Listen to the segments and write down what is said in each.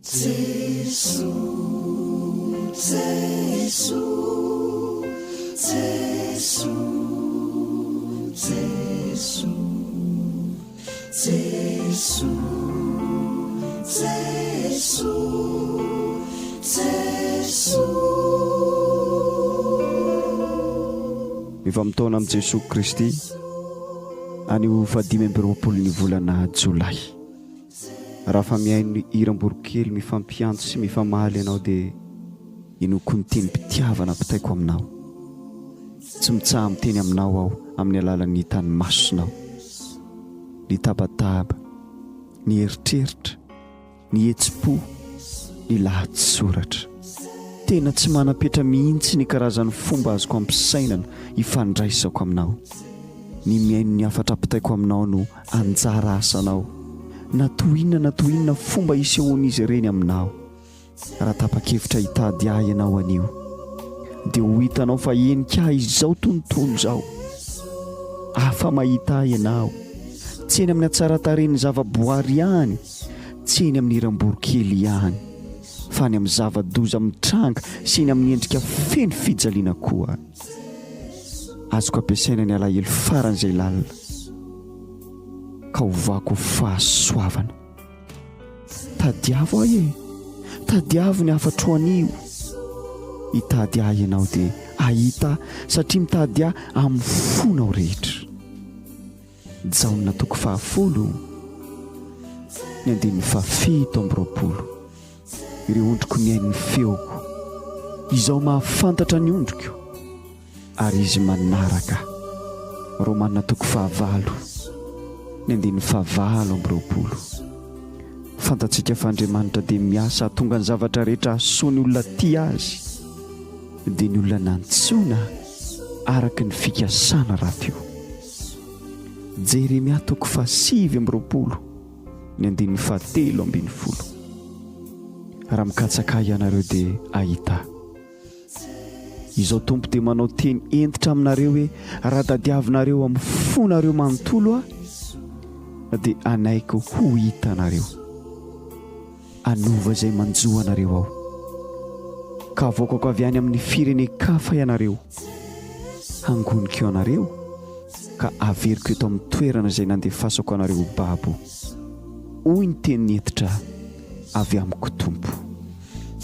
Jesoa, Jesoa, Jesoa, Jesoa, Jesoa, Jesoa, Jesoa. Mifamotoana amin'i Jesoa Kristy anio fahadimy ambiroapolo ny volana jolay. Raha fa mihaino ny hiram-boronkely mifampiantso sy mifamaly ianao dia inoako ny tenim-pitiavana ampitaiko aminao. Tsy mitsaha-miteny aminao aho amin'ny alalan'ny hitan'ny masonao. Ny tabataba, ny eritreritra, ny hetsi-po, ny lahatsoratra. Tena tsy manam-petra mihitsy ny karazan'ny fomba azoko ampisainana ifandraisako aminao. Ny mihaino ny hafatra ampitaiko aminao no anjara asanao, na toy inona na toy inona fomba isehoan'izy ireny aminao. Raha tapa-kevitra hitady ahy ianao anio, dia ho hitanao fa henika ahy izao tontolo izao. Afa-mahita ahy ianao, tsy eny amin'ny hatsaran-tarehin'ny zava-boary ihany, tsy eny amin'ny hiram-boronkely ihany, fa any amin'ny zava-doza mitranga sy eny amin'ny endrika feno fijaliana koa. Azoko ampiasaina ny alahelo faran'izay lalina, ka hovako ho fahasoavana. Tadiavo ahy e! Tadiavo ny hafatro anio. Hitady ahy ianao dia hahita ahy, satria mitady ahy amin'ny fonao rehetra. Jaona toko fahafolo, ny andininy fahafito amby roapolo. Ireo ondriko mihaino ny feoko. Izaho mahafantatra ny ondriko, ary izy manaraka ahy. Romana toko fahavalo, ny andininy fahavalo amby roapolo. Fantatsika fa Andriamanitra dia miasa hahatonga ny zavatra rehetra hahasoa ny olona tia Azy, dia ny olona nantsoina araka ny fikasana rahateo. Jeremia toko fahasivy amby roapolo, ny andininy fahatelo ambin'ny folo. Raha mikatsaka ahy ianareo dia hahita ahy. Izao Tompo dia manao teny hentitra aminareo hoe, raha tadiavinareo amin'ny fonareo manontolo aho, dia hanaiky ho hitanareo. Hanova izay manjo anareo aho, ka havoakako avy any amin'ny firenen-kafa ianareo, hangoniko anareo, ka haveriko eto amin'ny toerana izay nandefasako anareo ho babo. Hoy ny teny hentitra avy amiko Tompo.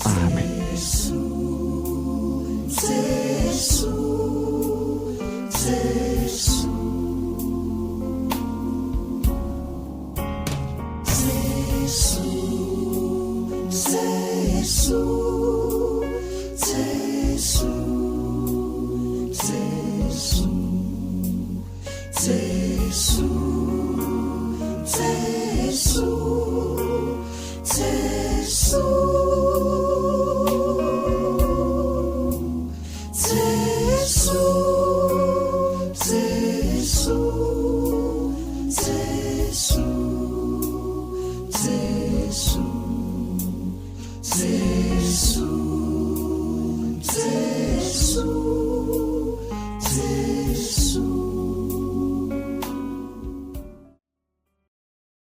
Amen. Jesoa, Jesoa, Jesoa.